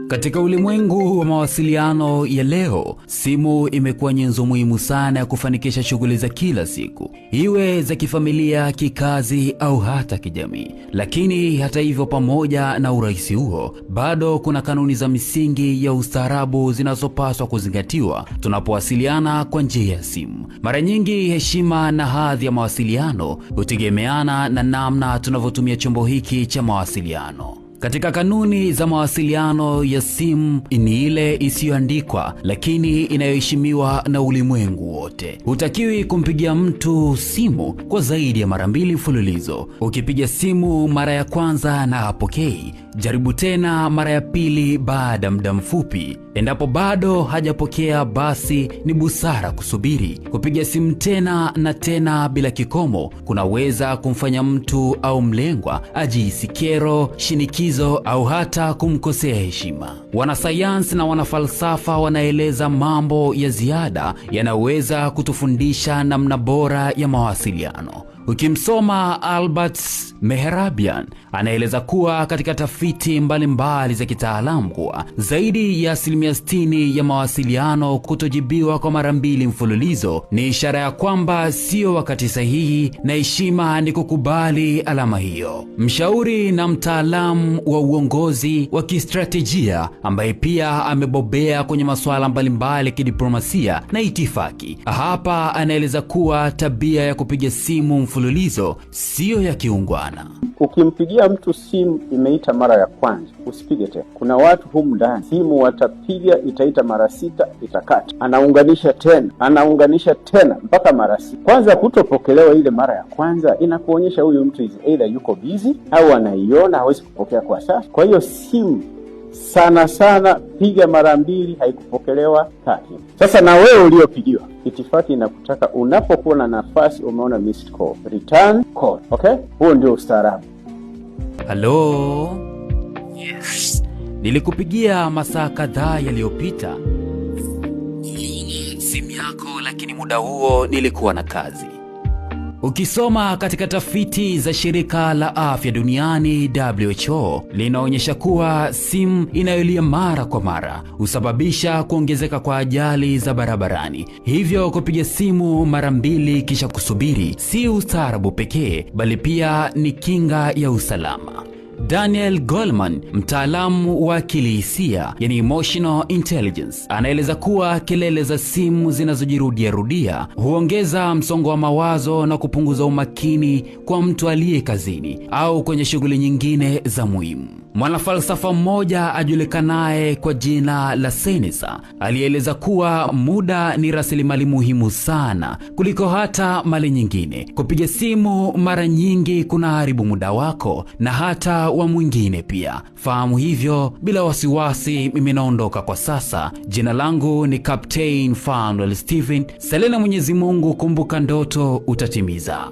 Katika ulimwengu wa mawasiliano ya leo, simu imekuwa nyenzo muhimu sana ya kufanikisha shughuli za kila siku, iwe za kifamilia, kikazi au hata kijamii. Lakini hata hivyo, pamoja na urahisi huo, bado kuna kanuni za misingi ya ustaarabu zinazopaswa kuzingatiwa tunapowasiliana kwa njia ya simu. Mara nyingi heshima na hadhi ya mawasiliano hutegemeana na namna tunavyotumia chombo hiki cha mawasiliano. Katika kanuni za mawasiliano ya simu ni ile isiyoandikwa lakini inayoheshimiwa na ulimwengu wote. Hutakiwi kumpigia mtu simu kwa zaidi ya mara mbili mfululizo. Ukipiga simu mara ya kwanza na hapokei, jaribu tena mara ya pili baada ya muda mfupi. Endapo bado hajapokea, basi ni busara kusubiri. Kupiga simu tena na tena bila kikomo kunaweza kumfanya mtu au mlengwa ajihisi kero, shinikizo au hata kumkosea heshima. Wanasayansi na wanafalsafa wanaeleza mambo ya ziada yanaweza kutufundisha namna bora ya mawasiliano. Ukimsoma Albert Mehrabian anaeleza kuwa katika tafiti mbalimbali za kitaalamu kuwa zaidi ya 60% ya mawasiliano kutojibiwa kwa mara mbili mfululizo ni ishara ya kwamba sio wakati sahihi, na heshima ni kukubali alama hiyo. Mshauri na mtaalamu wa uongozi wa kistratejia ambaye pia amebobea kwenye masuala mbalimbali ya kidiplomasia na itifaki, hapa anaeleza kuwa tabia ya kupiga simu mfululizo siyo ya kiungwana. Ukimpigia mtu simu imeita mara ya kwanza, usipige tena. Kuna watu humu ndani simu watapiga, itaita mara sita, itakata, anaunganisha tena, anaunganisha tena mpaka mara sita. Kwanza kutopokelewa ile mara ya kwanza inakuonyesha huyu mtu is either yuko busy au anaiona hawezi kupokea kwa sasa. Kwa hiyo simu sana sana piga mara mbili, haikupokelewa tatu. Sasa na wewe uliopigiwa, itifaki inakutaka unapokuwa na nafasi, umeona missed call, return call. Okay, huo ndio ustaarabu. Halo? Yes. Nilikupigia masaa kadhaa yaliyopita. Niliona simu yako lakini muda huo nilikuwa na kazi. Ukisoma katika tafiti za shirika la afya duniani WHO linaonyesha kuwa simu inayolia mara kwa mara husababisha kuongezeka kwa ajali za barabarani. Hivyo kupiga simu mara mbili kisha kusubiri si ustaarabu pekee, bali pia ni kinga ya usalama. Daniel Goleman, mtaalamu wa akili hisia, yani emotional intelligence, anaeleza kuwa kelele za simu zinazojirudia rudia huongeza msongo wa mawazo na kupunguza umakini kwa mtu aliye kazini au kwenye shughuli nyingine za muhimu. Mwanafalsafa mmoja ajulikanaye kwa jina la Seneca alieleza kuwa muda ni rasilimali muhimu sana kuliko hata mali nyingine. Kupiga simu mara nyingi kunaharibu muda wako na hata wa mwingine pia. Fahamu hivyo bila wasiwasi, mimi naondoka kwa sasa. Jina langu ni Captain Fanuel Stephen. Selena Mwenyezi Mungu, kumbuka ndoto utatimiza.